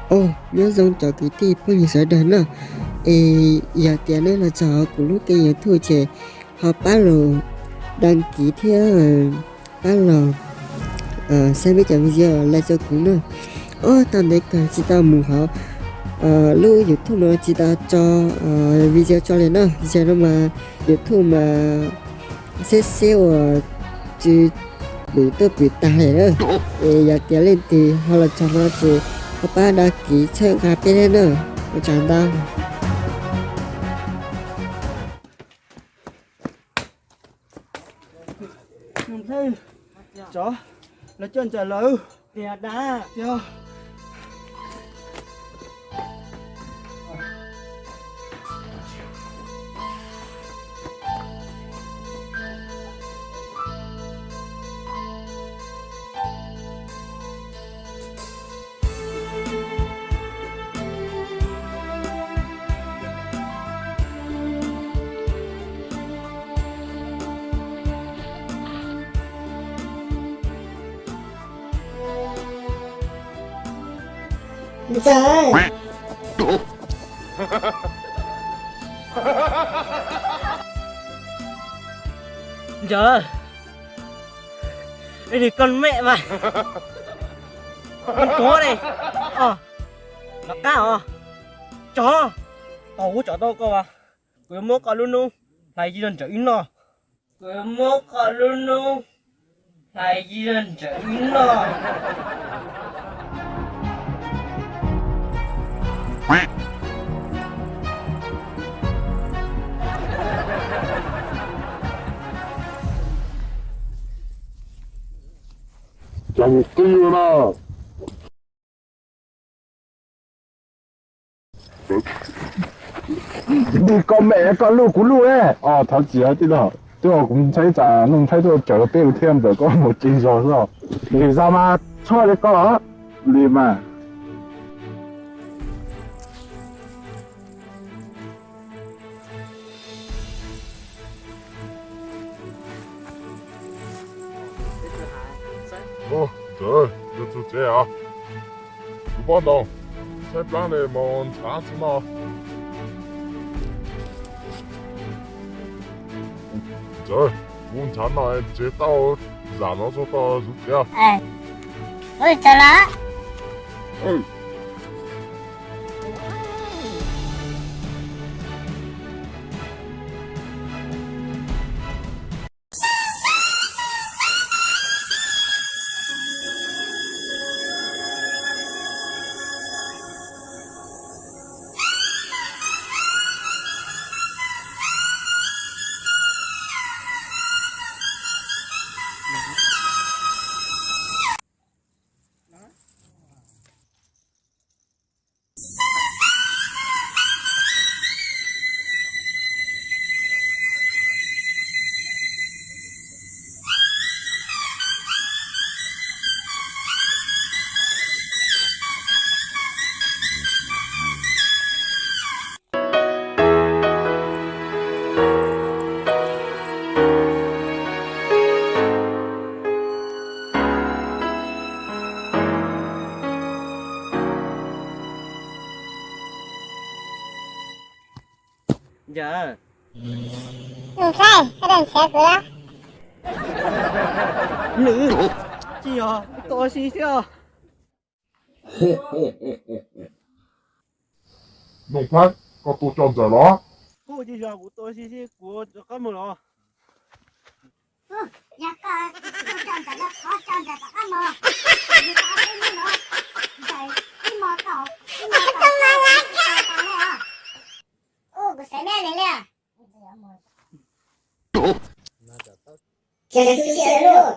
Os, nyob zoo cov kwv tij phooj ywg sawv daws na. Es yog tias nej los txog kuv lub kênh YouTube ces ho pab los đăng ký thiab pab los xem peb cov video like rau kuv na. Os, tau ntev kawg tsis tau mus hauv lub YouTube no tsis tau tso video tso li na. Zaum no mas YouTube mas xeb xeb uas tsis pw tuaj pw tag li na. Es yog tias leej twg ho los txog no ces ho pab đăng ký txhawb nqa peb thiab na. Ua tsaug ntau. Tsov, lawv coj Ntxawm lawm. Tiag dab. Tiag. Ntxawm. Ntxawm. Con mẹ mày. Con chó này. Ờ. Lawv qab os. Tsov. Tau kuv tsov tau koj as. Kuv yuav muab koj lub hnub hlais yig rau Ntxawm ib noj. Kuv yuav muab koj lub hnub hlais yig rau Ntxawm ib noj. Cov mus qij na. Dig koj mẹ koj luj kuv luj ne. Os, thov txim tij laug, twb yog kuv ntshai tsam Nuj Ntshaib tuaj tsawv peb thiab Ntxawm koj mus tsis zog xwb. Lim zog mas txhob li koj li mas. Ntxawm, yog tus tsev os. Kuv poj ntoo, tshaib plab li mus ntshav txog no. Ntxawm, kuv ntshav no tsev tau zam no txog tau zuv tsev. Nuj Ntshaib, koj dag nrhiav kuv los? Nws, tsis yog, kuv tua si xwb os. Nuj Ntshaib, koj tua tso Ntxawm los? Kuv tsis yog, kuv tua si xwb, kuv rov qab mus los. Yog koj tua tso Ntxawm los thov tso Ntxawm rov qab mus. Kuv tau peb hnub no, Ntxawm ib hmos tau, ib hmos tau tau tau li os. Ub, kuv xaiv me li li. Ces tu siab lauj.